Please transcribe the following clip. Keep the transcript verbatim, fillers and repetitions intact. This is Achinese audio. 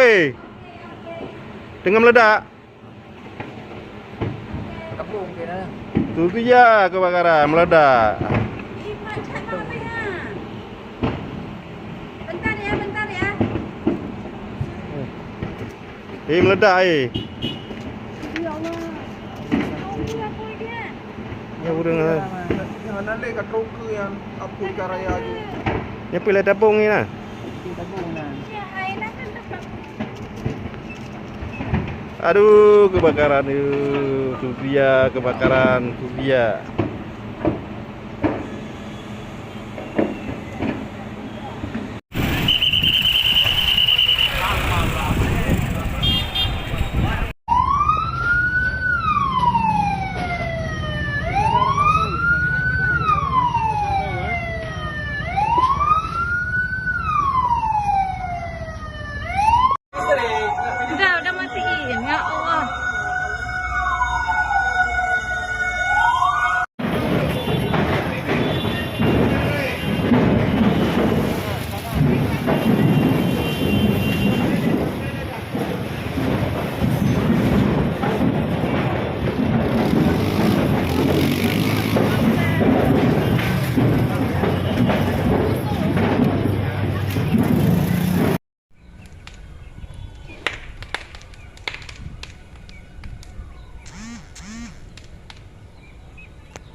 Hei. Teungoh meuledak. Tabung ke dah. Tu, tu ya kebakaran meledak. Bentar ya, bentar ya. Eh, meledak, eh. Ya Allah. Ya, ureueng, eh. Jangan ada kat roke yang apa cara ya tu. Nyan pih lé tabung ni nah. Tabung nah. Aduh, kebakaran tu. Tu dia kebakaran, tu dia.